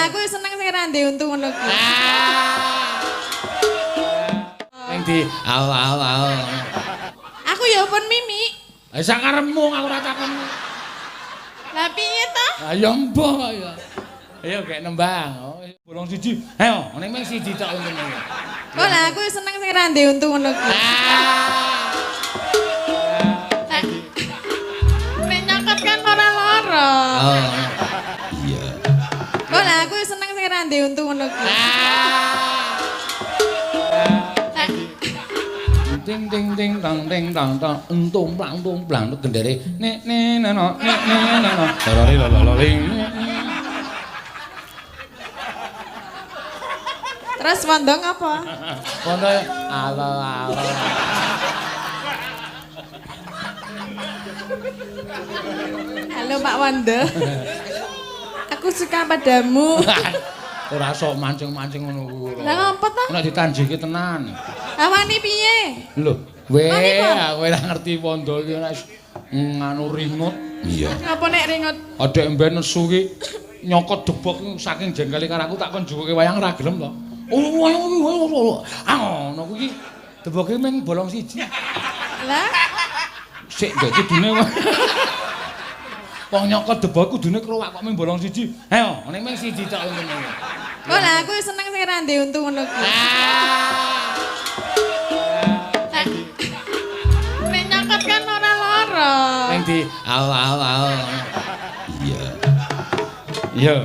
lah aku seneng sing ra ndek untu ngono kuwi. Ning di au au au. Aku ya pun Mimi. Eh sakarepmu aku ora takon. Lah piye to? Ah ya mbah ya. Ayo gek nembang. Oh, bolong siji. Ayo, ning mung siji tok untune. Kok lah aku seneng sing ra ndek untu ngono kuwi. Nek nyokot kan ora lara. Oh. Iya. Kok lah aku seneng sing ra ndek untu ngono kuwi. Ting ting ting tang ting tang tang entung plang tung plang gendere nek ne no nek ne no lorori lorori. Terus wondo ngapa? Wondo alo alo. Halo Pak Wondo. Aku suka padamu. Ora sok mancing-mancing ngono kuwi. Lah ngopo to? Nek ditanjiki tenan. Lah wani piye? Lho, weh aku ora ngerti wondo iki nek nganu ringut. Iya. Ngapa nek ringut? Adek mben nesu ki nyokot debok saking jengkele karo aku tak kon juwuke wayang ora gelem to. Oh wayang iki. Ah ngono kuwi deboke mung bolong siji. Lah sik ndek kudune wong nyokot debok kudune krowak kok mung bolong siji. Ayo, ning mung siji tok untune. Kok lah aku seneng sing ra ndek untu ngono kuwi. Nek nyokot kan ora lara. Ning di au au au. Iya. Iya.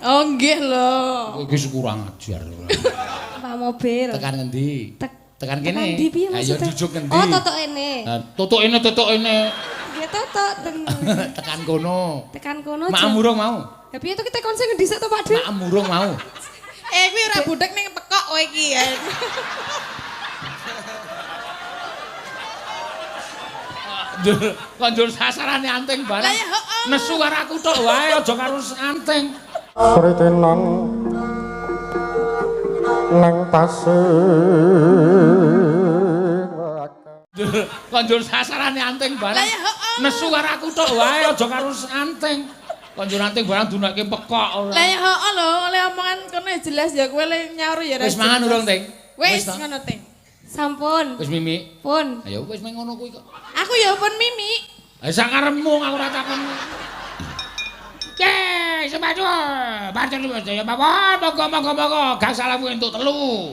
Oh nggih lho. Iki kurang ajar. Pak mobil. Tekan ngendi? Tekan kene. Ayo jujuk ngendi? Oh, totok ene. Totok ene, totok ene. Nggih totok tekan kono. Tekan kono. Mak murung mau. Ya piye to kita kon sing ngendi sik to Pak De? Mak murung mau. Eh kuwi ora budhek ning pekok kowe iki ya. Kok njur sasarane anting barang. Nesu karo aku tok wae aja karo anting. Kritenan nang pasir. Kok njur sasarane anting barang. Nesu karo aku tok wae aja karo anting. Kok njur anting barang dunekke pekok ora. Lah ya heeh lho, oleh omongan kono jelas ya kowe le nyaur ya. Wis mangan urung, Ting? Wis ngono, Ting. Sampun. Wis Mimi? Pun. Ayo wis meng ngono kuwi kok. Aku ya pun Mimi. Lah sakarepmu aku ora takon. Ye, sepatu. Pancen wis ya mawon, monggo monggo monggo, gak salahmu entuk telu.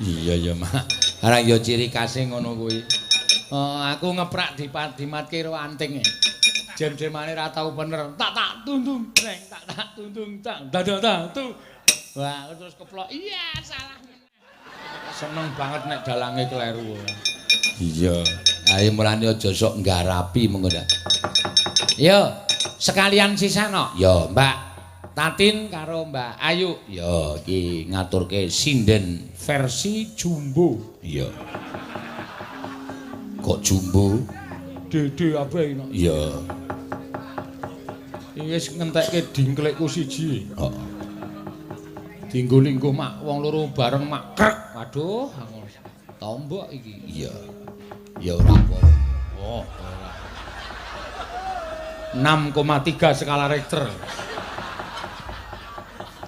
Iya ya, Mak. Arang ya ciri khase ngono kuwi. Oh, aku ngeprak dimatke karo anting. Jem-jemane ra tau bener. Tak tak tundung breng, tak tak tundung tak. Dadah tak tu. Wah, terus keplok. Iya, salah. Seneng banget nek dalange kleru. Iya. Ayo mulane aja sok nggarapi mengko ndak. Yo, sekalian sisano. Yo, Mbak Tatin karo Mbak Ayu. Yo, iki ngaturke sinden versi jumbo. Iya. Kok jumbo? Dede abe iki. Iya. Iki wis ngentekke dingklikku siji. Heeh. Dinggo lingguh mak wong loro bareng mak krek. Waduh, tombok iki. Iya. Ya ora apa. Oh, ora. 6,3 skala Richter.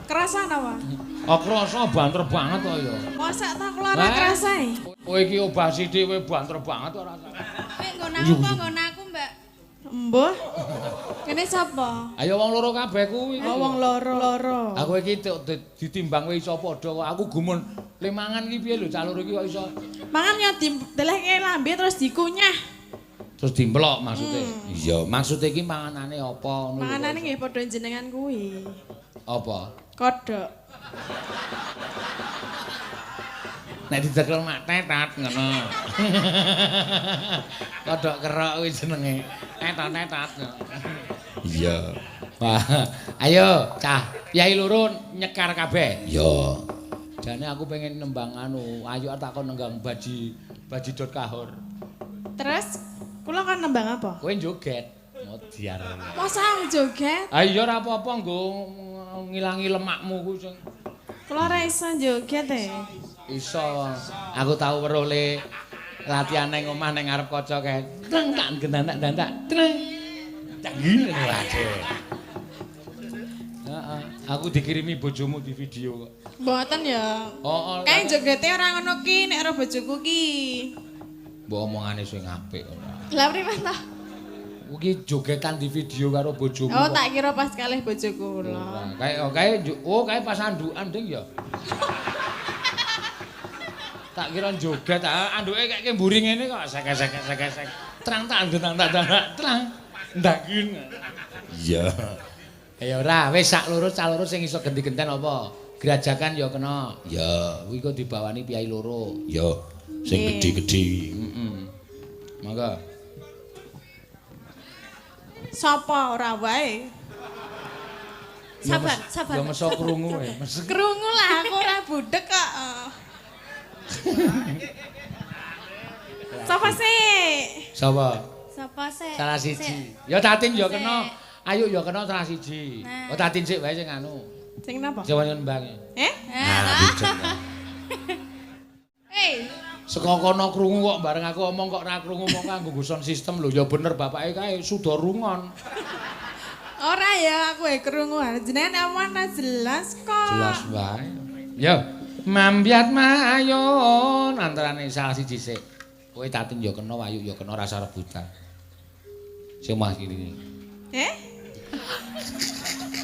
Kerasa napa? Oh, kerasa banter banget kok ya. Mosok ta kula ora kerasa e. Kowe iki obah sithik kowe banter banget ora. Nek nggon aku apa nggon aku, Mbak? Embuh. Kene sapa? Ayo wong loro kabeh kuwi. Oh, wong loro-loro. Aku iki ditimbang kowe iso padha kok. Aku gumun le mangan iki piye lho cah loro iki kok iso. Mangan ya didelehke lambe terus dikunyah. Terus dimplok maksude. Iya, maksude iki manganane apa ngono lho. Manganane nggih padha jenengan kuwi. Apa? Kodhok. Nek didekel mak tetat ngono. Kodhok kerok kuwi jenenge. Tetat-tetat. Iya. Wah, ayo cah, yai loro nyekar kabeh. Iya. Jane aku pengen nembang anu, ayo takon nenggang baji dot kahor. Terus kula kon nembang apa? Kowe joget. Modiar. Masa joget? Ah iya ora apa-apa nggo ngilangi lemakmu ku sing. Kula ora iso joget e. Iso. Aku tau weruh le latihan nang omah nang ngarep kaca kae. Treng tak gendanak dandak. Treng. Canggih waduh. Heeh. Aku dikirimi bojomu di video kok. Mboten ya. Oh, oh. Kae jogete ora ngono ki nek ora bojoku ki. Mbok omongane sing apik ora. Lah primen ta? Kuwi jogetan di video karo bojomu. Oh, tak kira pas kalih bojoku lho. Kae oh kae pas andukan ding ya. Tak kira joget, anduke kayak mburi ngene kok sek-sek-sek-sek. Trang tak ndang tak trang. Ndangin. Iya. Ya ora, wis sak loro cah loro sing iso genti-genten apa? Grajagan ya kena. Ya, kuwi kok dibawani piyai loro. Ya, sing gedhe-gedhe. Heeh. Monggo. Sapa ora wae? Sabar, sabar. Ya meso krungu e. Krungu lah aku ora budek kok. Sapa sih? Sapa? Sapa sih? Salah siji. Ya Tatin ya kena. Ayu ya kena salah siji. Oh Tatin sik wae sing anu. Sing napa? Sing nembang. Eh? Nah, Eh. Saka kono krungu kok bareng aku omong kok ora krungu mong nganggo sound system lho. Ya bener bapake kae suda rungon. Ora ya aku e krungu. Jenengan omong ora jelas kok. Jelas wae. Ya. Mambyat mayon antarane salah siji sik. Kowe Tatin ya kena, Ayu ya kena rasa rebutan. Sing mah kiri. Eh?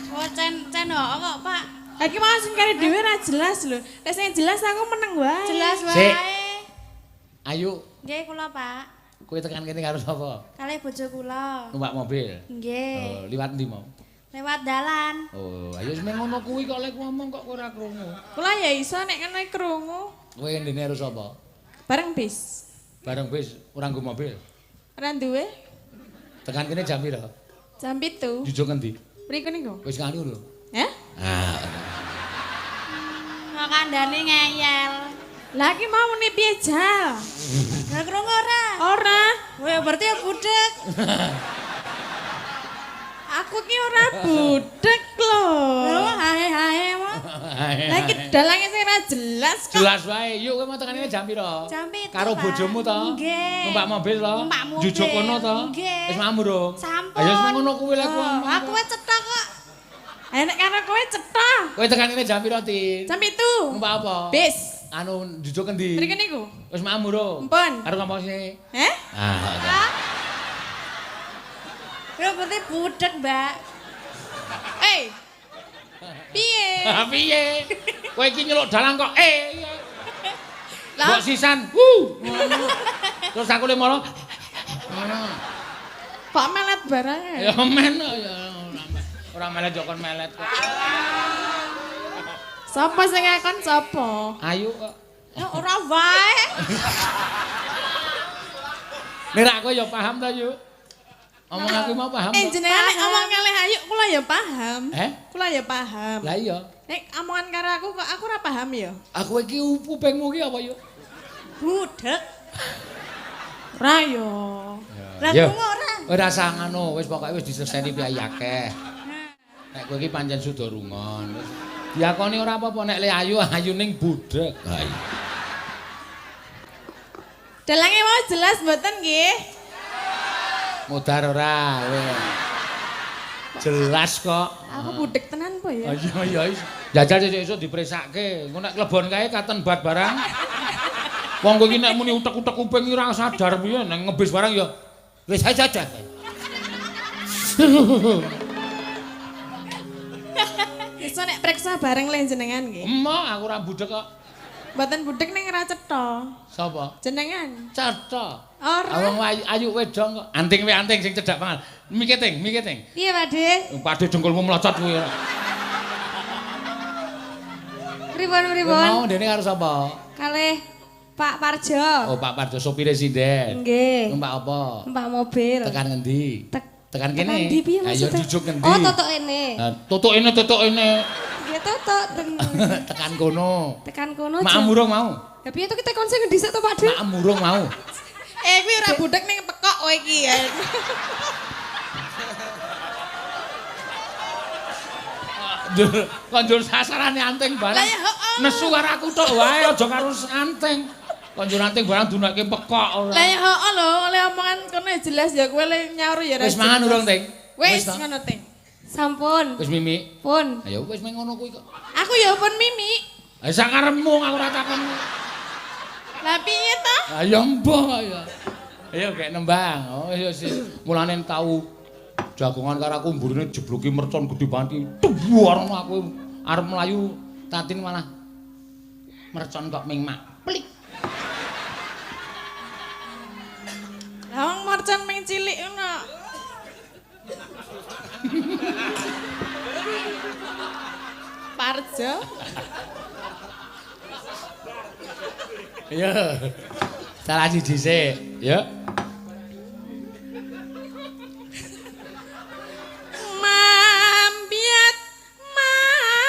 Oh cen cen kok, Pak. Iki mau sing kare dhewe ora jelas lho. Nek sing jelas aku meneng wae. Jelas wae. Ayu. Nggih kula, Pak. Kowe tekan kene karo sapa? Kalih bojo kula. Numpak mobil. Nggih. Oh, liwat endi mau? Lewat dalan. Oh, ayo wis ngono kuwi kok lek ngomong kok ora krungu. Kula ya iso nek ngono krungu. Kowe ndene harus sapa? Bareng bis. Bareng bis ora nggo mobil. Ora duwe. Tekan kene jam pira? Jam 7. Jujuk ngendi? Mriku niku. Wis nganu lho. Heh? Ah. Kok kandhane ngeyel. Lah iki mau muni piye jal? Lah krungu ora? Ora. Kowe berarti ya budek. Aku ki ora budek lho. Lho hae-hae mo. Lah iki dalange sing ora jelas kok. Jelas wae. Yuk kowe mau tekan kene jam pira? Jam 7. Karo bojomu to? Nggih. Numpak mobil to? Numpak mobil. Jujuk kono to? Nggih. Wis mambu durung? Sampun. Ayo wis ngono kuwi lek kuwi. Aku wis cetha kok. Ayo nek karo kowe cetha. Kowe tekan kene jam pira, Tin? Jam 7. Numpak apa? Bis. Anu jujuk endi? Mriki niku. Wis mambu durung? Mpun. Karo ngomong sini. Heh? Ah. Lho berarti budek, Mbak. Eh. Piye? Ha piye? Kowe iki nyeluk dalang kok eh. Lah mbok sisan. Wuh. Terus aku le moro. Ngono. Kok melet barang ya? Ya men ya ora melet yo kon melet kok. Sapa sing ngakon sapa? Ayu kok. Ya ora wae. Nek aku ya paham ta, Yu? Omong aku mau paham. Eh jenengan nek omong kalih Ayu kula ya paham. Eh? Kula ya paham. Lah iya. Nek omongan karo aku kok aku ora paham ya. Aku iki kupingmu iki apa, Yu? Budek. Ora yo. Lah krungu ora? Ora usah ngono, wis pokoke wis diseseni piyai akeh. Nek kowe iki pancen suda rungon. Wis diakoni ora apa-apa nek le ayu ayu ning budek. Ha iya. Dalange mau jelas mboten nggih? Modar ora kowe. Jelas kok. Aku budek tenan po ya. Iya iya. Jajal sesuk dipresake. Engko nek klebon kae katen bat barang. Wong kowe iki nek muni utek-utek kuping ora sadar piye nek ngebis barang ya wis aja aja. Iso nek preksa bareng le jenengan nggih. Emoh aku ora budek kok. Mboten budek ning ora cetha. Sapa? Jenengan. Cetha. Ora. Wong ayu wedong kok. Anting we anting sing cedhak banget. Miketing, miketing. Piye, Pak De? Pak De dengkulmu mlocot kuwi. Pripun, pripun? Mau dene karo sapa? Kalih Pak Parjo. Oh, Pak Parjo sopire sinden. Nggih. Numpak apa? Numpak mobil. Tekan ngendi? Tekan kene. Tekan ndi piye Ayo maksudnya? jujuk ngendi? Oh, tutuk ene. Tutuk ene, tutuk ene. Nggih, tutuk teng. Tekan kono. Tekan kono. Maem urung mau? Lah piye to kita kon sing ngendi sik to, Pak De? Maem urung mau. Eh, kuwi ora budek ning pekok kowe iki ya. Kok njur sasarane anting barang. Lah ya heeh. Nesu karo aku tok wae aja karo anting. Kok njur anting barang dunake pekok ora. Lah ya heeh lho, oleh omongan kono ya jelas ya kowe le nyaur ya ora. Wis mangan urung, Ting? Wis ngono, Ting. Sampun. Wis mimik. Pun. Ayo wis meng ngono kuwi kok. Aku ya pun mimik. Ha sakarepmu aku ora takon. Lah piye to? Ayo mbah ya. Ayo gek nembang. Oh iya sih. Mulane tau jagongan karo aku mburine jebluki mercon gedhe banget. Duwar aku arep mlayu Tatin malah mercon kok ming mak. Plik. Lah wong mercon ming cilik ngono. Parjo. Iya. Salah siji sik, ya. Mambiat mayun.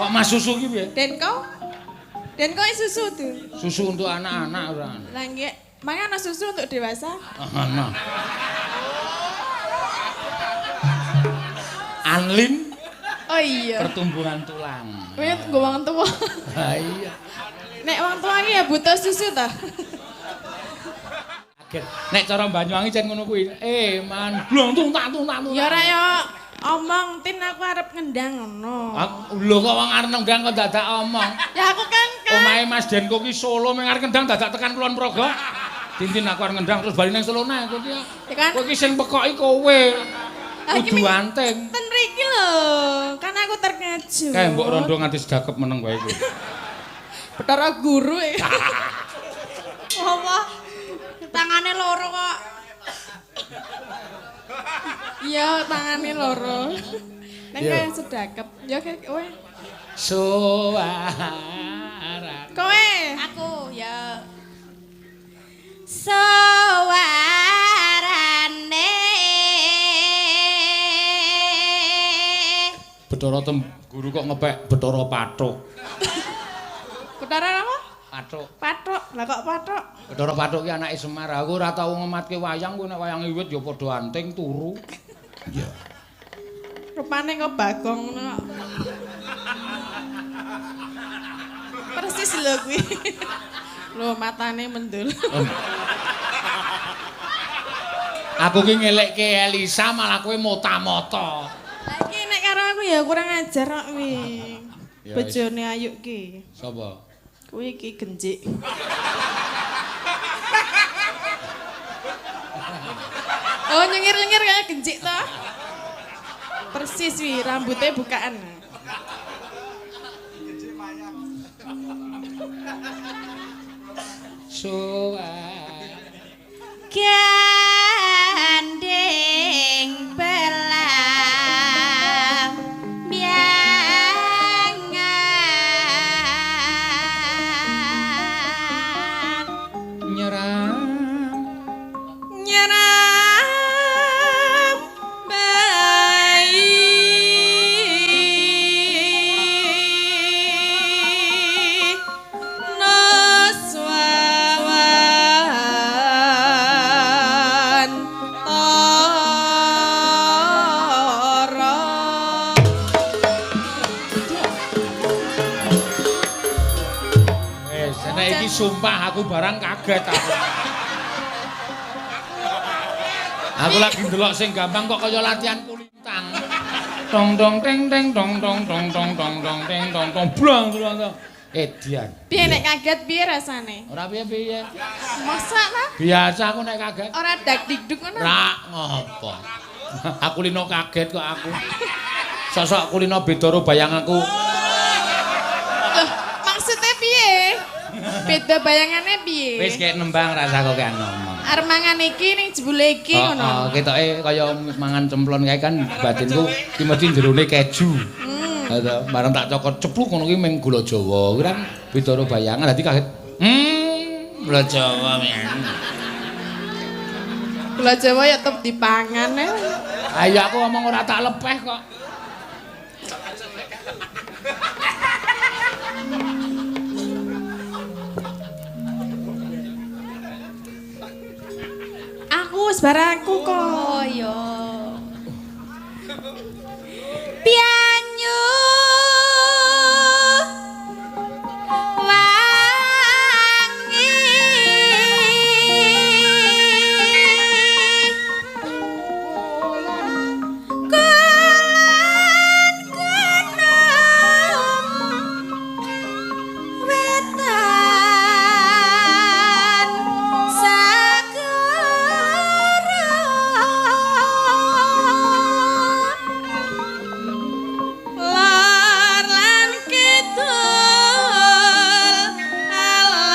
Mas susu ki piye? Denko? Denko susu tuh. Susu untuk anak-anak ora. Lah nggih, mangan ana susu untuk dewasa? Ana. Anlin. Oh iya. Pertumbuhan tulang. Kowe nggo wong tuwa. Ha iya. Nek wong tuwa iki ya butuh susu ta. Kaget. Nek cara Banyuwangi jan ngono kuwi. Man blong tung tak tung tak. Ya ora ya. Omong Tin aku arep ngendang ngono. Lho kok wong arep ngendang kok dadak omong. Ya aku kan omahe Mas Denko ki Solo meng arep ngendang dadak tekan Kulon Progo. Tintin aku arep ngendang terus bali nang Solo neh kowe iki. Ya kan? Kowe iki sing pekoki kowe. Kudu anting. Ten mriki lho, kan aku terkejut. Kae mbok rondo nganti sedakep meneng wae kowe. Betara guru. Apa? Tangane loro kok. Iya, tangane loro. Neng kaya sedakep. Ya kowe. Suara. Kowe. Aku ya. Suarane. Betara tem guru kok ngepek Betara Pathuk. Betara apa? Pathuk. Pathuk. Lah kok pathuk? Betara Pathuk ki anake Semar. Aku ora tau ngematke wayang, kowe nek wayang wiwit ya padha anting turu. Iya. Rupane kok Bagong ngono kok. Persis lho kuwi. Lho matane mendul. Aku ki ngelekke Elisa malah kowe mota-mota. Lah iki nek karo aku ya kurang ajar kok kuwi. Bojone Ayu ki. Sapa? Kuwi iki genjik. Oh nyengir-nyengir kayak genjik toh. Persis wi, rambutnya bukaan. Gandeng belam biangan nyeram nyeram bayi noswawan tara. Nek iki sumpah aku barang kaget aku. Aku lagi ndelok sing gampang kok kaya latihan kulintang. Dong dong teng teng dong dong dong dong dong dong teng dong dong blang blang. Edian. Piye nek kaget piye rasane? Ora piye-piye. Masa ta? Biasa aku nek kaget. Ora dak dikduk ngono. Ra ngopo. Aku lino kaget kok aku. Sosok kulino beda karo bayang aku. Loh, maksudnya piye? Beda bayangane piye? Wis kek nembang rasa kok kek ngomong. Arep mangan iki ning jebule iki ngono. Heeh, ketoke kaya mangan cemplon kae kan batinku ki mesti jerone keju. Heeh. Bareng tak cokot cepluk ngono ki ming gula Jawa. Kuwi kan beda karo bayangan dadi kaget. Gula Jawa men. Gula Jawa ya tetep dipangan ya. Ayo aku ngomong ora tak lepeh kok. Terus barang aku kok. Oh iya. Banyu wangi kulon gunung wetan sagara lor lan kidul alas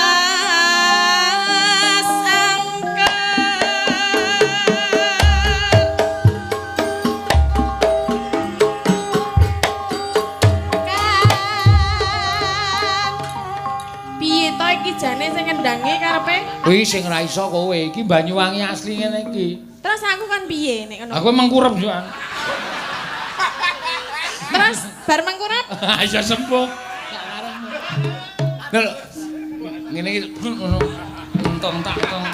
angker. Kang piye to iki jane sing ngendange karepe? Kuwi sing ra iso kowe iki Banyuwangi asli ngene iki. Terus aku kan piye nek ngono? Aku mengkurep yo. Terus bar mengkurep Iso sembuh. Lho. Ngene iki ngono. Entong tak tong.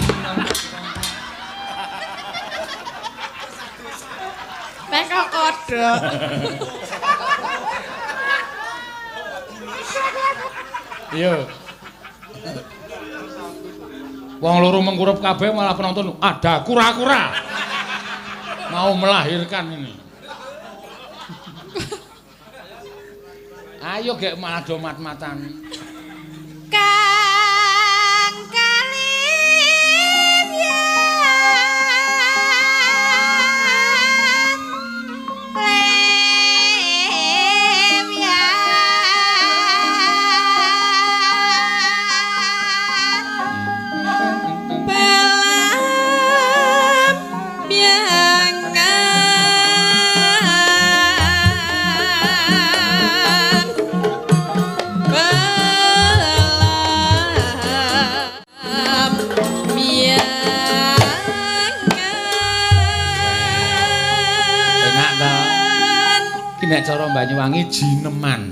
Nek kok kodhok. Iya. Wong loro mengkurep kabeh malah penonton ada kura-kura. Mau melahirkan ini. Ayo gek malah do mat-matan. Kang kalimyan lemyan Belam biangan belam biangan. Enak ta? Iki nek cara Banyuwangi jineman.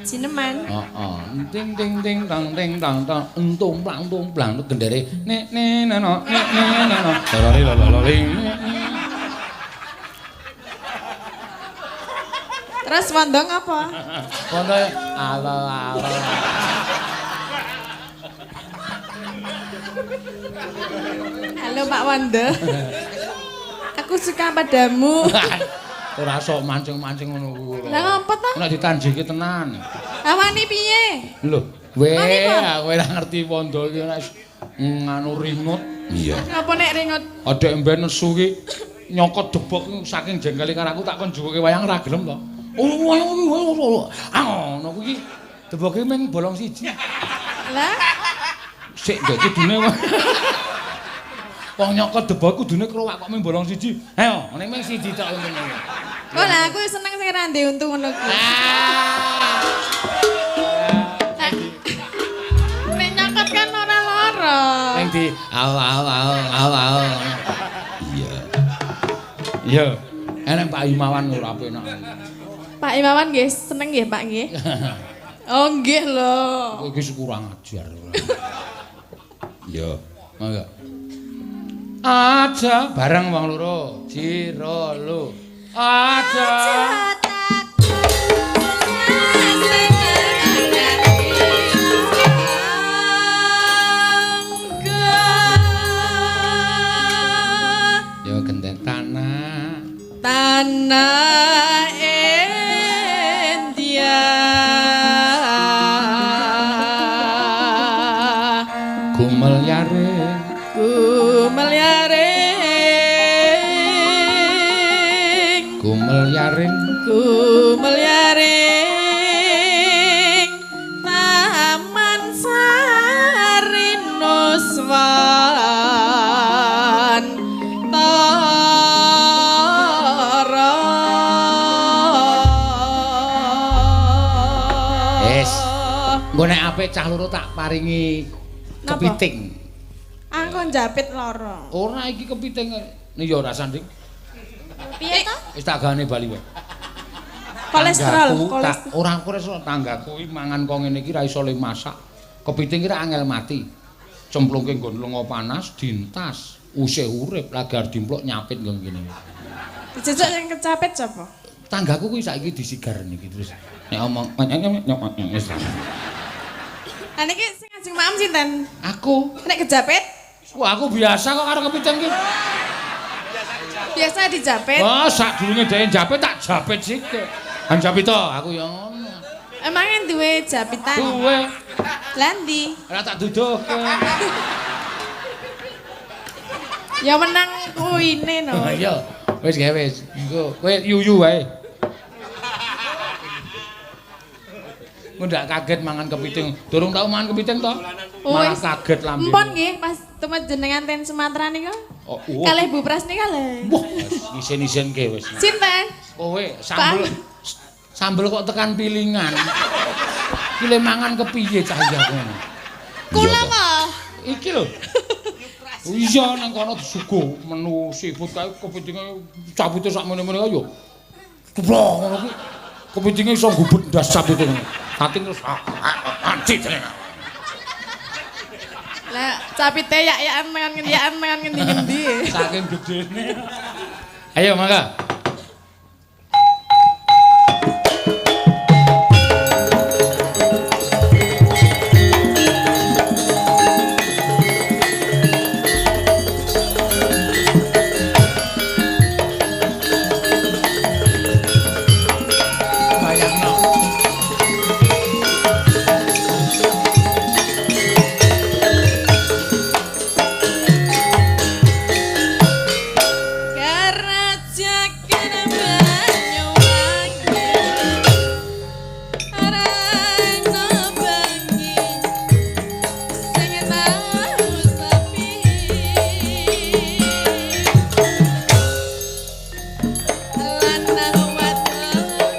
Jineman. Heeh. Ting ting ting tang ting tang tang entung plang tung plang gendere nek ne no nek ne no. Lololi lololi. Terus wondong apa? Wondo alo alo. Halo Pak Wondo. Aku suka padamu. Ora sok mancing-mancing ngono kuwi. Lah ngopo ta? Nek ditanjiki tenan. Awani piye? Lho, weh Mani, Pak? aku ora ngerti wondo iki nek nganu ringut. Iya. Apa nek ringut? Adek mben nesu ki nyokot debok saking jengkele karo aku tak kon juwuke wayang ora gelem to. Oh wayang iki ah ngono kuwi deboke mung bolong siji. Lah, Sik ndek kudune. Wong nyokot debok kudune krowak kok mung bolong siji. Ayo, ning mung siji tok untune. Kok lah aku seneng sing ra ndek untu ngono kuwi. Nek nyokot kan ora lara. Ning di au au au au au. Iya. Iya. Enek Pak Imawan ora penak. Pak Imawan nggih seneng nggih Pak nggih. Oh nggih lho. Kowe iki kurang ajar. Iya. Mangga. Aja bareng wong loro. Jiro lu. Aja. Ya genten tanah. Tanah India. Gumel yaring. Gumel yaring. Gumel yaring. Gumel yaring. Taman Sari Nuswan Tara. Wis. Engko nek apik cah loro tak paringi kepiting. Aku njapit loro. Ora iki kepiting. Ini ya ora sanding. Piye to? Wis tak gane bali wae. Kolesterol, kolesterol. Ora kolesterol, tanggaku iki mangan kok ngene iki ra iso le masak. Kepiting ki ra angel mati. Cemplungke nggon lenga panas dintas. Usih urip lagi arep dimplok nyapit nggon kene. Dijejak sing kecapit sapa? Tanggaku kuwi saiki disigar niki terus nek omong wis. Lah niki sing ajeng maem sinten? Aku. Nek kejapit? Wah, aku biasa kok karo kepiting ki. Biasa dijapit. Oh, sadurunge dhek njapit tak japit sithik. Han japit to, aku ya ngono. Emangnya duwe japitan? Duwe. Lah ndi? Ora tak duduhke. Ya menang kuine no. Oh iya. Wis gawe wis. Engko kowe yuyu wae. Engko ndak kaget mangan kepiting. Durung tau mangan kepiting to? Malah kaget lambene. Empun nggih pas tumet jenengan ten Sumatera niku. Oh, oh. Kalih Bu Pras nika lho. Wah, isin-isinke wis. Sinten? Kowe sambel sambel kok tekan pilingan. Ki le mangan kepiye cah iya kowe. Kula apa? Iki lho. Iya nang kono disuguh menu seafood kae kepitinge capite sak mene-mene kae yo. Ceblok ngono kuwi. Kepitinge iso gubet ndas capite ngono. Saking terus anci jenenge. Lah capite yak-yakan mangan ngendi-yakan mangan ngendi-ngendi. Saking gedene. Ayo mangga. Bayangno. Kerajakan Banyuwangi Arana bengi sing tau sepi lanang wadon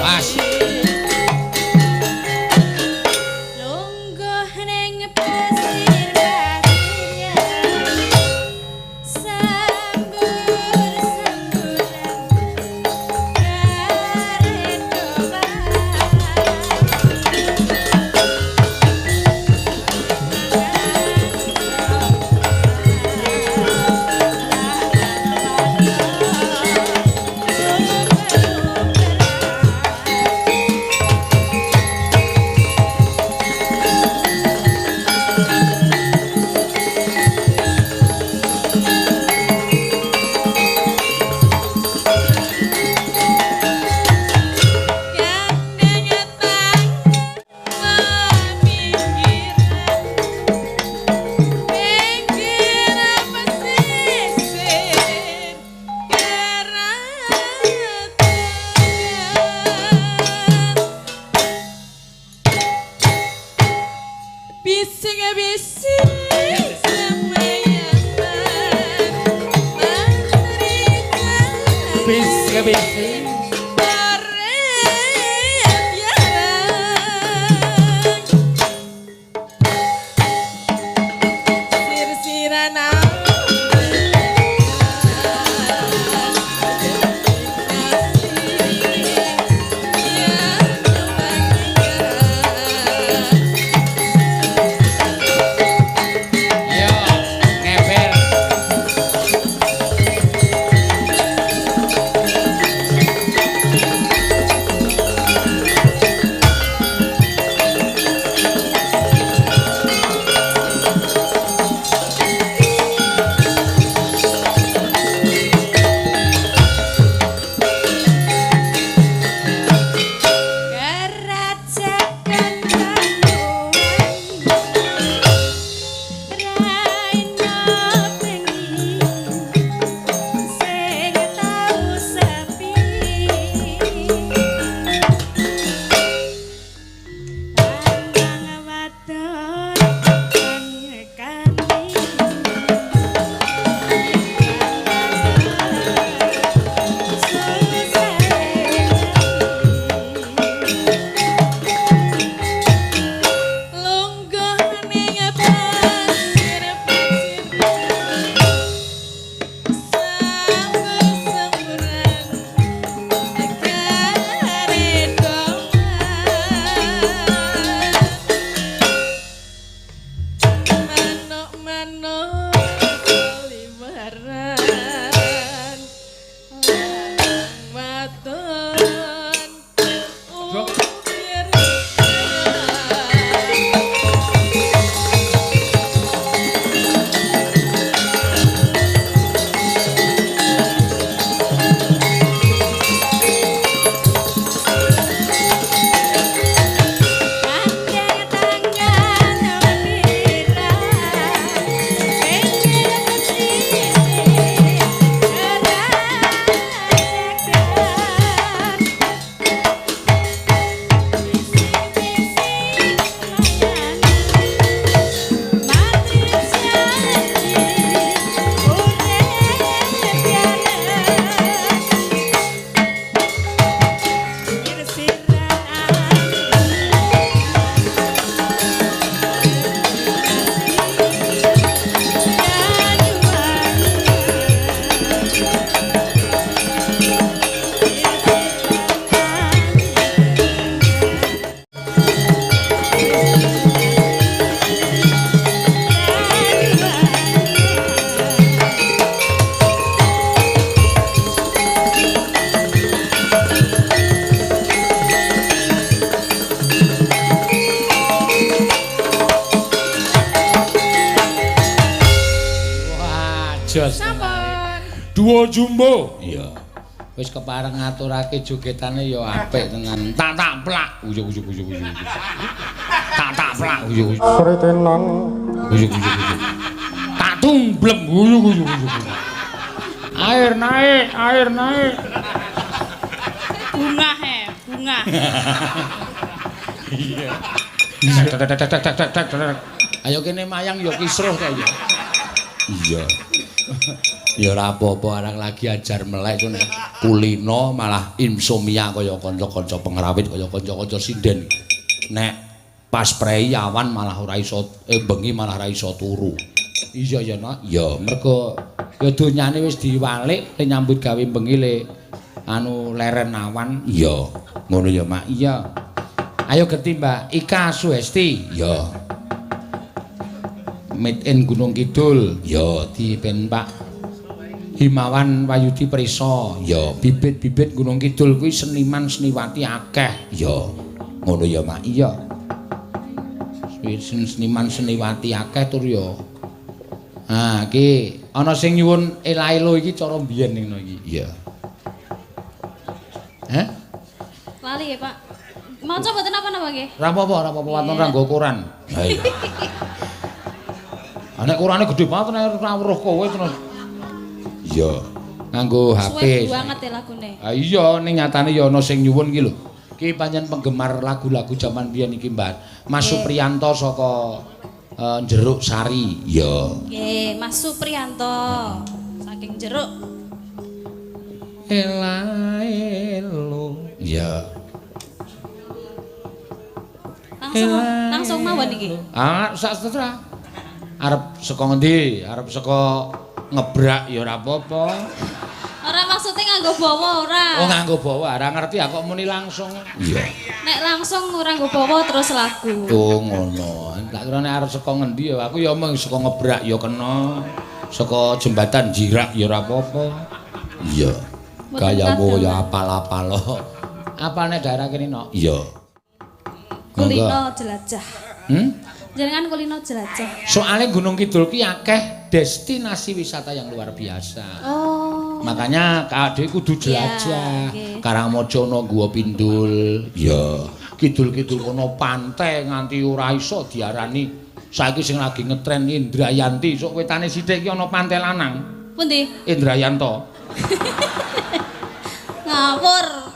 Pas. Lungguh ning pasir-pasir sambur-samburan karet Bising-bising semayaman Bis-bis. Jos. Sampun. Duo jumbo. Iya. Wis kepareng ngaturake jogetane ya apik tenan. Tak tak plak. Uyuk uyuk uyuk uyuk. Tak tak plak. Uyuk uyuk. Sritinan Uyuk uyuk uyuk. Tak tumblem. Uyuk uyuk uyuk. Air naik, air naik. Bunga he, bunga. Iya. Ayo kene mayang ya kisruh ta ya. Iya. Ya ora apa-apa arang lagi ajar melek ku nek kulino malah insomnia kaya kanca-kanca pengrawit kaya kanca-kanca sinden. Nek pas prei awan malah ora iso bengi malah ora iso turu. Iya ya, Nak. Ya, mergo ya donyane wis diwalik le nyambut gawe bengi le anu leren awan. Iya. Ngono ya, Mak. Iya. Ayo genti Mbak Ika Suhesti. Ya. Made in Gunung Kidul. Ya, dipen Pak Himawan Wayudi Prisa. Ya, bibit-bibit Gunung Kidul kuwi seniman seniwati akeh. Ya. Ngono ya, Mak. Iya. Seniman seniwati akeh tur ya. Ah, iki ana sing nyuwun ela-elo iki cara mbiyen ngono iki. Iya. Hah? Lali ya, Pak. Maca mboten napa-napa nggih? Ora apa-apa, ora apa-apa waton ora nggo koran. Ha iya. Ah nek korane gedhe banget nek ora weruh kowe terus. Iya, nganggo HP. Suwe banget ya lagune. Ha iya, ning nyatane ya ana sing nyuwun iki lho. Iki pancen penggemar lagu-lagu jaman biyen iki, Mbak. Mas Supriyanto saka Jeruk Sari. Iya. Nggih, Mas Supriyanto saking Jeruk. Ela elo. Iya. Langsung langsung mawon iki. Ah, sak seterah. Arep saka ngendi? Arep saka ngebrak ya ora apa-apa. Ora maksudnya nganggo bawa ora. Oh, nganggo bawa. Ora ngerti aku kok muni langsung. Iya. Nek langsung ora nggo bawa terus lagu. Oh, ngono. Tak kira nek arep saka ngendi ya aku ya mung saka ngebrak ya kena. Saka jembatan Jirak ya ora apa-apa. Iya. Gayamu ya apal-apal. Apalne daerah kene, Nok? Iya. Kulino jelajah. Hmm? Jenengan kulino jelajah. Soale Gunung Kidul ki akeh destinasi wisata yang luar biasa. Oh. Makanya dhewe kudu jelajah. Ya, okay. Karangmojo ana Gua Pindul. Ya. Kidul-kidul kono pantai nganti ora iso diarani. Saiki sing lagi ngetren Indrayanti, sok wetane sithik ki ana pantai lanang. Pundi? Indrayanto. Ngawur.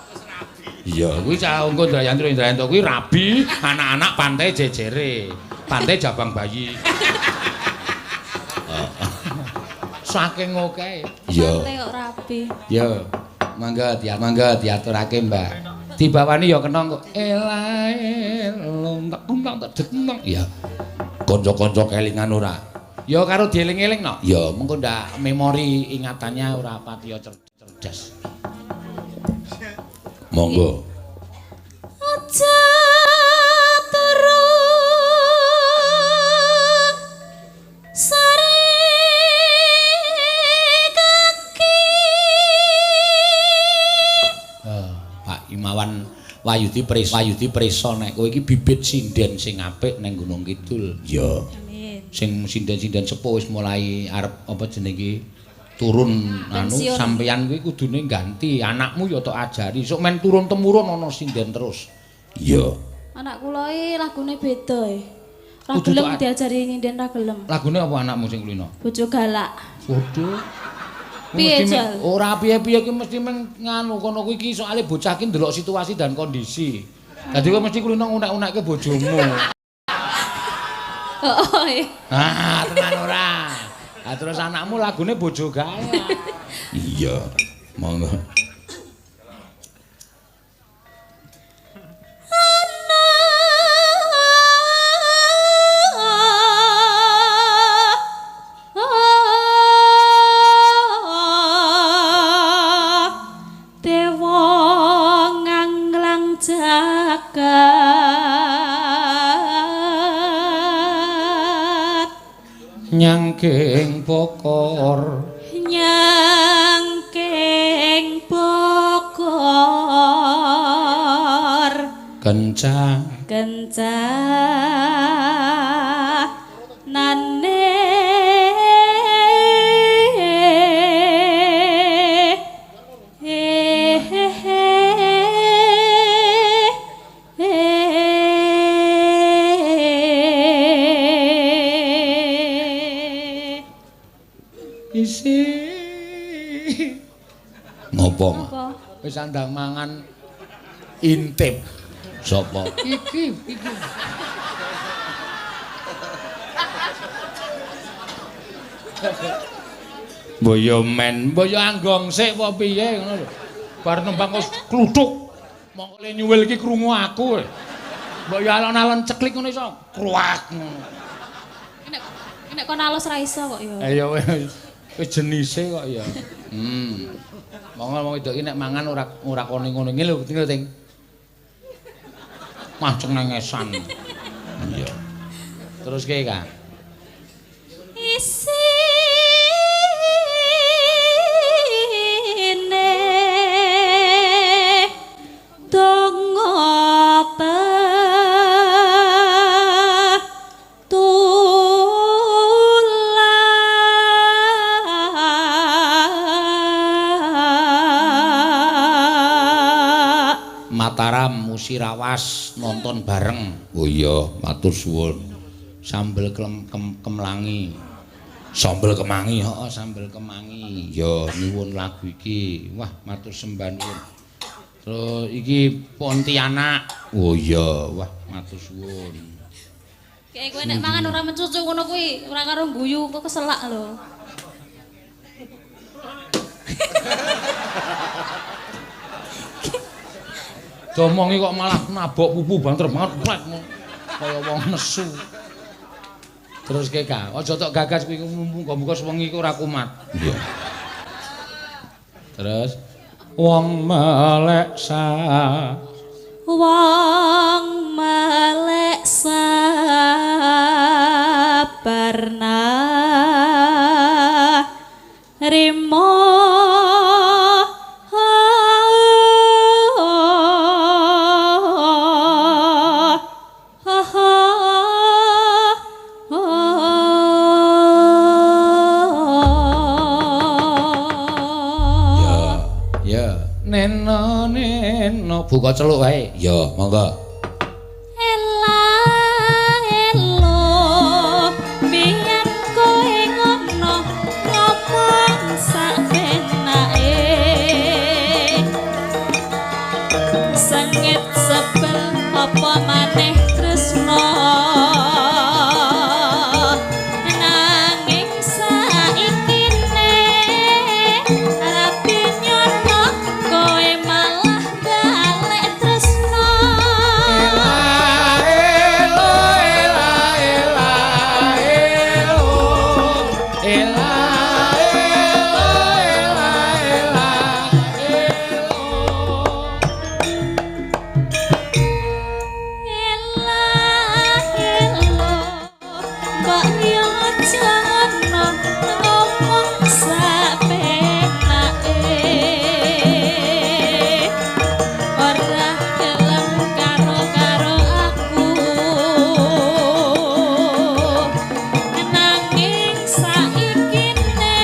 Iya, kuwi cah engko Indrayanti Indrayanto kuwi rabi anak-anak pantai jejere. Pantai Jabang Bayi. Saking oke. Iya. Pantai kok rabi. Ya. Mangga mangga diaturake, Mbak. Dibawani ya kena kok. Ela elo tak tung tak deng. Iya. Kanca-kanca kelingan ora? Ya karo dieling-eling no. Ya, mengko ndak memori ingatannya ora patiya cerdas. Monggo. Aja turu sare kaki. Pak Imawan Wayudi Prisa, Wayudi Prisa nek kowe iki bibit sinden sing apik ning Gunung Kidul. Ya. Amin. Sing sinden-sinden sepuh wis mulai arep apa jenenge iki turun anu sampeyan kuwi kudune ganti anakmu ya tok ajari sok men turun temurun ana sinden terus. Iya. Anak kula iki lagune beda e. Ra gelem diajari nyinden ra gelem. Lagune apa anakmu sing kulino? Bojo galak. Waduh. Piye jal? Ora piye-piye ki mesti meng nganu kono kuwi iki soalé bocah ki ndelok situasi dan kondisi. Dadi kowe mesti kulino ngunek-unekke bojomu. Heeh. Ah, tenan ora. Ah terus anakmu lagune bojo galak. Iya. Monggo. Dewa nganglang jagat nyangking bokor, nyangking bokor, kencang kencanane Apa? Apa? Wis andang mangan intip. Sapa? Iki, iki. Mbok yo men, mbok yo anggong sik apa piye ngono lho. Bar nembang kok kluthuk. Mongko le nyuwil iki krungu aku. Mbok yo alon-alon ceklik ngono iso kruak ngono. Nek nek kon alus ra iso kok ya. Eh ya wis wis jenise kok ya. Monggo wong wedok iki nek mangan ora ora kone ngono ngene lho, lho Ting. Mah cengengesan. Iya. Terus ki, Kang. Isine donga petulak. Mataram Musirawas nonton bareng. Oh iya, matur suwun. Sambel kemlangi. Sambel kemangi, heeh, sambel kemangi. Ya nyuwun lagu iki. Wah, matur sembah nuwun. Terus iki Pontianak. Oh iya, wah matur suwun. Kayak kowe nek mangan ora mencucu ngono kuwi, ora karo guyu kok keselak lho. Domongi kok malah nabok pupu banter banget plek ngono. Kaya wong nesu. Terus ke Kang, aja tok gagas kuwi muga-muga sewengi ku ora kumat. Iya. Terus wong melek sa wong melek sabarna rimo Ya, ya. Neno neno buka celuk wae. Ya, monggo. Ela elo biyen kowe ngono ngomong sak penake sengit sebel apa maneh tresno nanging saiki ne rapi nyono kowe malah balik tresno. Elo ela ela elo ela elo ela ela elo. Ela elo mbok yo aja ngono ngomong sak penake ora gelem karo-karo aku nanging saiki ne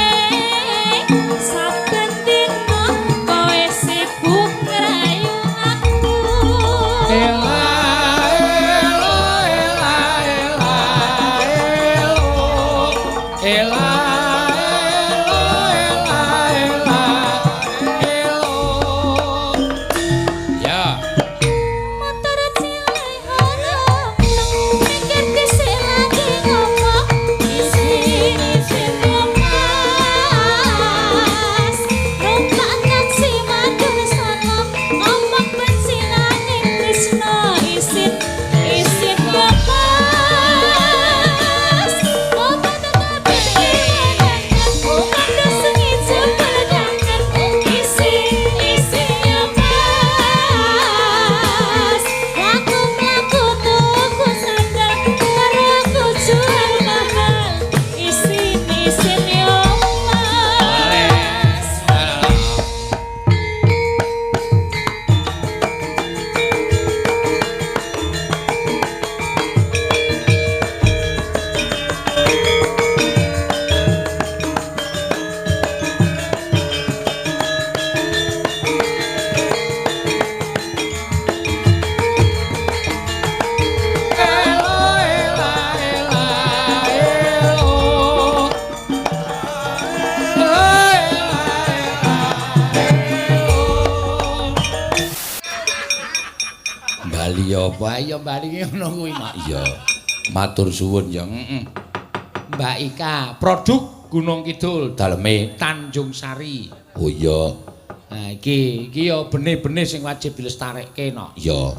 saben dina kowe sibuk ngrayu aku. Ela elo ela ela elo ela elo ela ela elo. Ya. Motor cilik ora mikir dhisik lagi ngomong isin-isin mas numpak taksi matur sono ngomong bensinane Trisno. Bali apa? Ayo bali ngono kuwi, Mak. Iya. Matur suwun ya. Heeh. Mbak Ika, produk Gunung Kidul daleme Tanjung Sari. Oh iya. Nah iki iki ya benih-benih sing wajib dilestarekke no. Iya.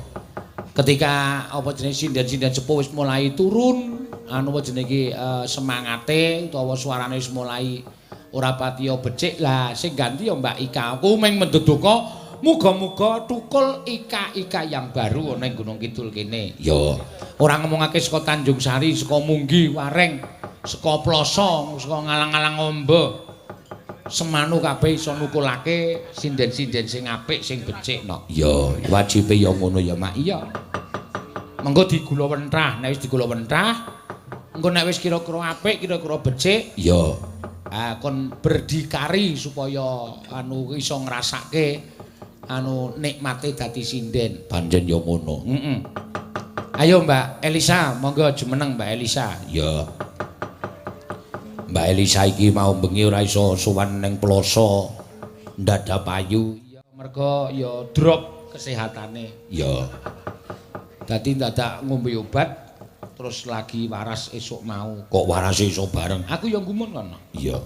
Ketika apa jenenge sinden-sinden sepuh wis mulai turun, anu apa jenenge iki semangate utawa suarane wis mulai ora patiya becik lah sing ganti ya Mbak Ika. Aku mung menduduka muga-muga tukul Ika-ika yang baru ana ing Gunung Kidul kene. Ya. Ora ngomongake saka Tanjung Sari, saka Munggi, Wareng, saka Ploso, saka ngalang-alang ombo. Semanu kabeh iso nukulake sinden-sinden sing apik, sing becik no. Ya, wajibe ya ngono ya, Mak. Iya. Mengko digula wentrah, nek wis digula wentrah, engko nek wis kira-kira apik, kira-kira becik, ya. Ah, kon berdikari supaya anu iso ngrasake anu nikmate dadi sinden. Pancen ya ngono. Heeh. Ayo Mbak Elisa, monggo jumeneng Mbak Elisa. Ya. Mbak Elisa iki mau bengi ora iso sowan ning Ploso ndadak payu. Ya mergo ya drop kesehatane. Ya. Dadi ndadak ngombe obat terus lagi waras esuk mau. Kok waras iso bareng? Aku ya gumun kono. Iya.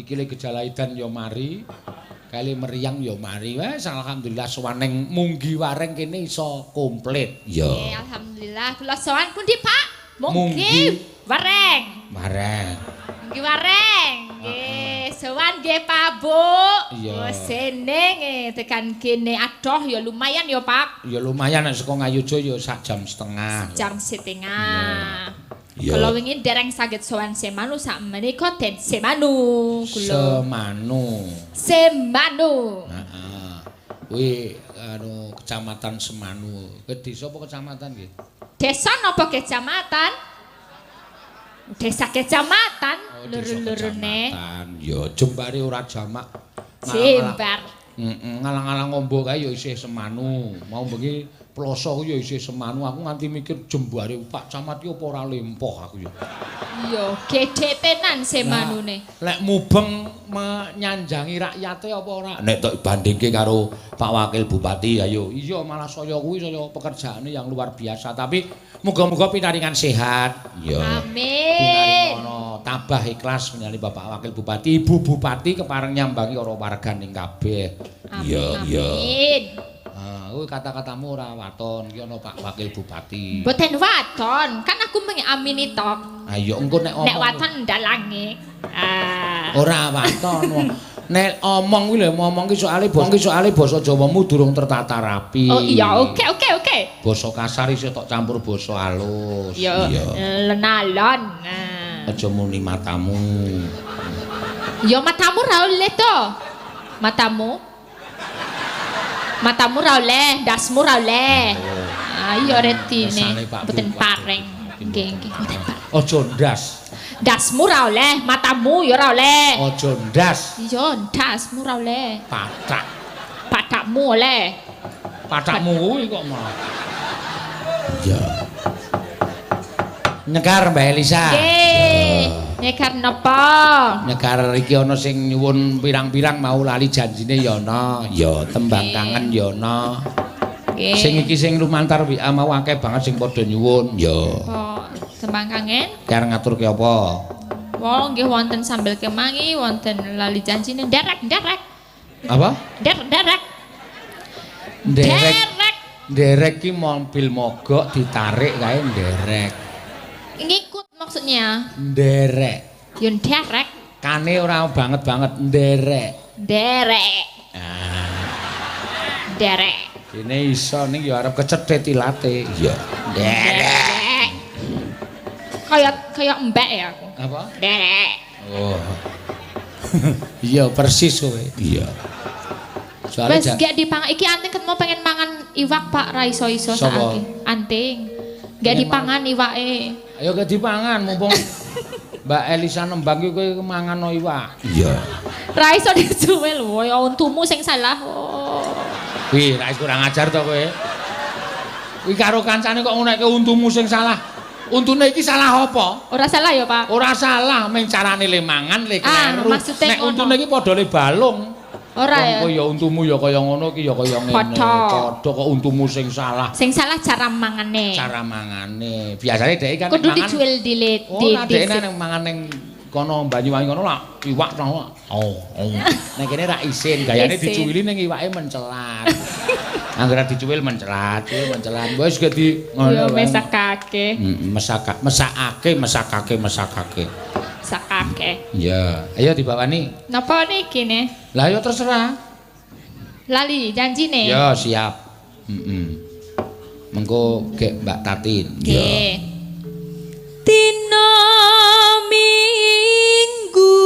Iki le gejala edan ya mari. Kali meriang ya mari. Wes alhamdulillah sowan ning Munggi Wareng kene iso komplit. Iya. Alhamdulillah kula sowan pundi, Pak? Munggi Wareng. Wareng. Munggi Wareng. Nggih, sowan nggih Pak Bu. Iya. Oh, sene tekan kene adoh ya lumayan ya, Pak. Ya lumayan nek saka Ngayogya ya sak jam setengah. Jam setengah. Iya. Kula wingi dereng saged sowan Semanu sak menika den Semanu kula. Semanu. Semanu. Heeh. Kuwi anu kecamatan Semanu. Ke desa apa kecamatan nggih? Desa napa kecamatan? Desa kecamatan, Oh, desa loro-lorone. kecamatan. Ya jembare ora jamak. Jembar. Heeh, ngalang-alang ombo kae ya isih Semanu. Mau bengi Ploso ku ya isih Semanu. Aku nganti mikir jembare Pak Camat ki apa ora lempoh aku ya. Iya, gedhe tenan Semanune. Lek mubeng menyanjangi rakyate apa ora? Nek tok bandingke karo Pak Wakil Bupati ayo. Iya malah saya kuwi saya pekerjaane yang luar biasa, tapi muga-muga pinaringan sehat. Iya. Amin. Pinaringono tabah ikhlas menyali Bapak Wakil Bupati, Ibu Bupati kepareng nyambangi karo warganing kabeh. Iya, iya. Amin. Ah, kuwi kata-katamu ora waton, iki ana Pak Wakil Bupati. Mboten waton, kan aku mengamini tok. Ayo engko nek omong. Nek waton ndalange. Ah. Ora waton. Nek omong kuwi lho, ngomong ki soale basa Jawamu durung tertata rapi. Oh iya, oke oke oke. Basa kasar isih tok campur basa halus. Iya, lenalon. Aja muni matamu. Ya matamu ra oleh to. Matamu. Matamu ra oleh, ndasmu ra oleh. Ah iya retine. Mboten pareng. Nggih, nggih, mboten pareng. Aja ndas. Ndasmu ra oleh, matamu ya ora oleh. Aja ndas. Iya, ndasmu ra oleh. Patak. Patakmu oleh. Patakmu kuwi kok malah. Iya. Nyekar Mbak Elisa. Nggih. Nyekar napa? Nyekar iki ana sing nyuwun pirang-pirang mau lali janjine ya ana. Ya tembang kangen ya ana. Nggih. Sing iki sing lumantar WA mau akeh banget sing padha nyuwun. Ya. Oh, tembang kangen? Kar ngaturke apa? Wong nggih wonten sambel kemangi, wonten lali janjine nderek-nderek. Apa? Nderek-nderek. Nderek. Nderek ki mobil mogok ditarik kae nderek. Ngikut maksudnya. Nderek. Ya nderek. Kane ora banget-banget nderek. Nderek. Ah. Nderek. Dene iso ning ya arep kecethit ilate. Iya. Nderek. Kayak kayak mbek ya aku. Apa? Nderek. Oh. Iya persis kowe. Iya. Wes gak dipangan iki anting ketemu pengen mangan iwak Pak ra iso-iso saiki. Anting. Gak dipangan iwake. Ayo gak dipangan mumpung Mbak Elisa nembang iki kowe mangan iwak. Iya. Ra iso dicuwil lho, ya untumu sing salah. Oh. Wih, ra kurang ajar to kowe. Kuwi karo kancane kok ngonekke untumu sing salah. Untune iki salah apa? Ora salah ya, Pak. Ora salah, mung carane le mangan le kleru. Nek untune iki padha le balung. Ora ya. Kowe ya untumu ya kaya ngono iki ya kaya ngene. Padha. Padha kok untumu sing salah. Sing salah cara mangane. Cara mangane. Biasane dhek kan kudu dicuil dilit. Ora dhek nek mangan ning kono Banyuwangi kono lak iwak to. Oh, oh. Nek kene ra isin, gayane dicuwili ning iwake mencelat. Anggere dicuwil mencelat, cuwil mencelat. Wis gedi ngono. Ya mesakake. Heeh, mesakake, mesakake, mesakake. Mesakake. Iya, ayo dibawani. Napa niki ne? Lah ya terserah. Lali janjine. Ya, siap. Heeh. Mengko gek Mbak Tatin. Nggih. Dina Minggu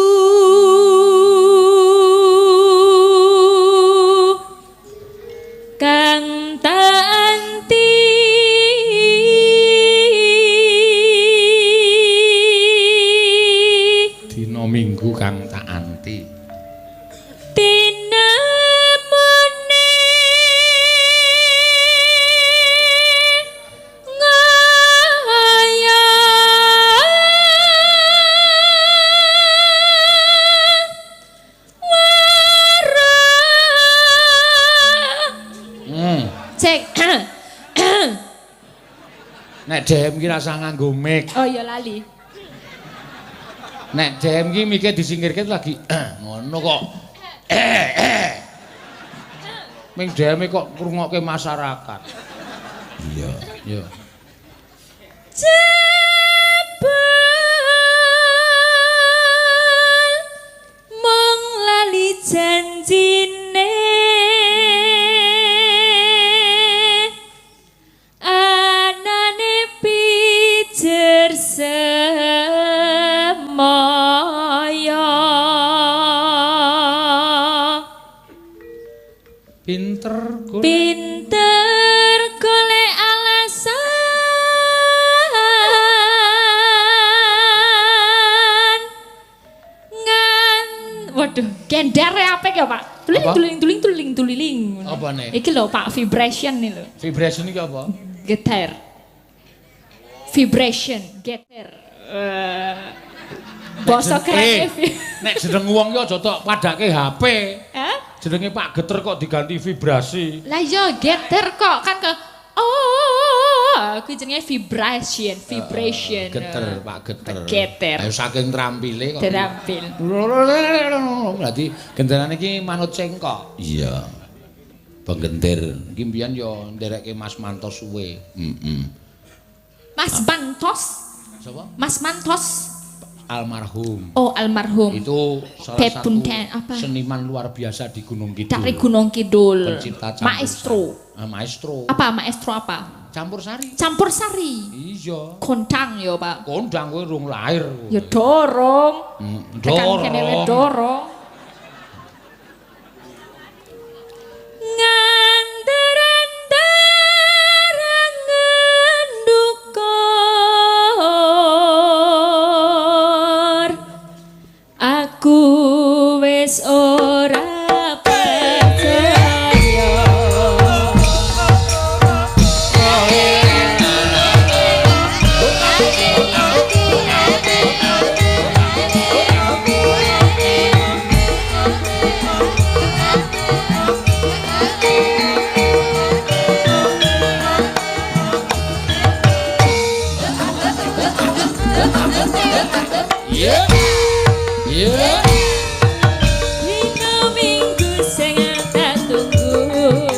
kang tak anti Dina Minggu kang tak anti tinemune ngaya wara. Cek. Nek DM ki rasa nganggo mic. Oh ya lali. Nek DM ki mike disingkirke lagi ngono kok. Ming DM kok ngrungokke masyarakat. Iya, iya. Jebul mung lali janjine anane pijer semaya. Pinter golek. Pinter golek alasan ngan waduh, gender apik ya, Pak. Tuling tuling tuling tuling tuling. Apa nih? Iki lho, Pak, vibration nih lho. Vibration iki apa? Getar. Vibration, getar. Basa keren. Nek jeneng wong ki aja tok padake HP. Hah? Jenenge Pak Geter kok diganti vibrasi. Lah iya geter kok kan ke oh, kuwi jenenge vibration, vibration. Geter, Pak Geter. Geter. Ayo saking trampile kok. Terampil. Berarti genderane iki manut cengkok. Iya. Penggenter. Iki mbiyen yo nderekke Mas Mantos suwe. Heeh. Mas Mantos? Sapa? Mas Mantos. Almarhum. Oh, almarhum. Itu salah satu apa? Seniman luar biasa di Gunung Kidul. Dari Gunung Kidul. Pencipta campur maestro. Sari. Maestro. Apa maestro apa? Campur sari. Campur sari. Iya. Kondang ya, Pak. Kondang kowe rung lahir. Ya dorong. Dorong. Tekan kene dorong. Nganter-anter ndukur aku wis ora percaya. Yeah. Yeah. Dina Minggu sing tak tunggu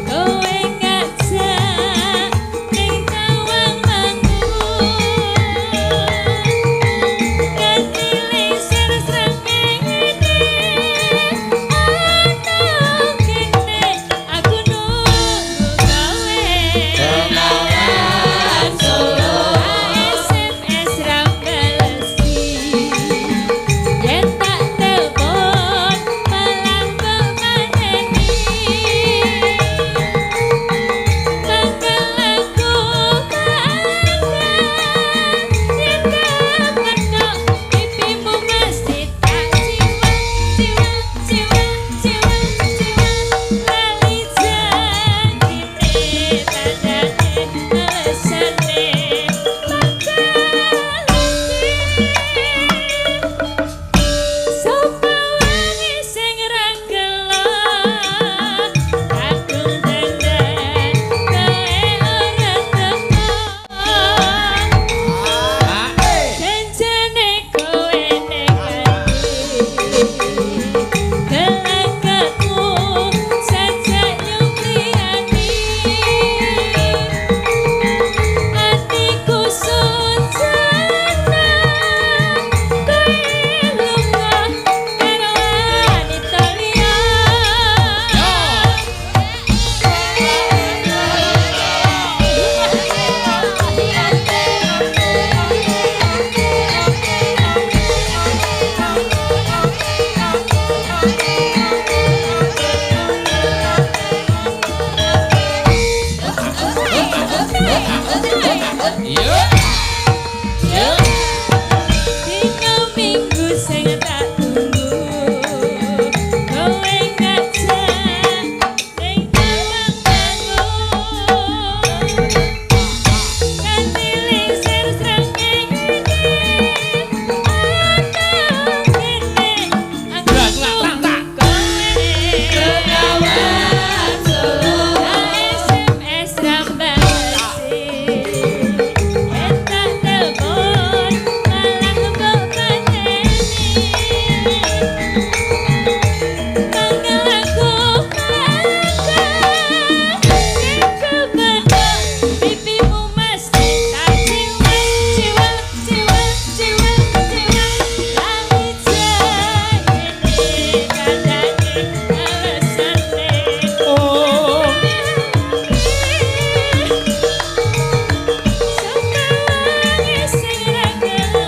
kowe ngajak ning Tawang Mangu nganti lisir srengenge ana kene aku nunggu kowe Bengawan Solo SMS ra balesi. Iya. Iya. Dina Minggu sing tak tunggu, kowe ngajak ning Tawangmangu. Kanthi lingsir srengenge ana kene aku kowe. SMS rambalesi, entak telepon malah mbok pateni. Manggil aku mangga, kebedok pipimu mesti tak ciwel ciwel ciwel ciwel ciwel. Lali jane kandhane alesane. Oh. Sukawangi sing ra gelo,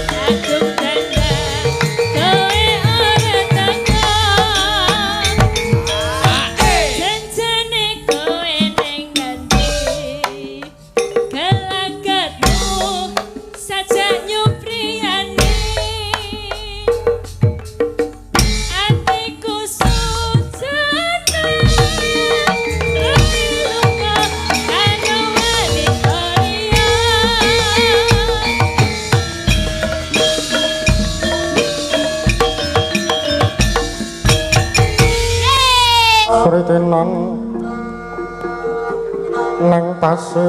kadung dandan kowe ora teko. Janjane kowe ning ngendi? Gelagatmu sajak nyupriyani. Atiku sujana, lunga karo wanita liya. Sritinan nang tasik.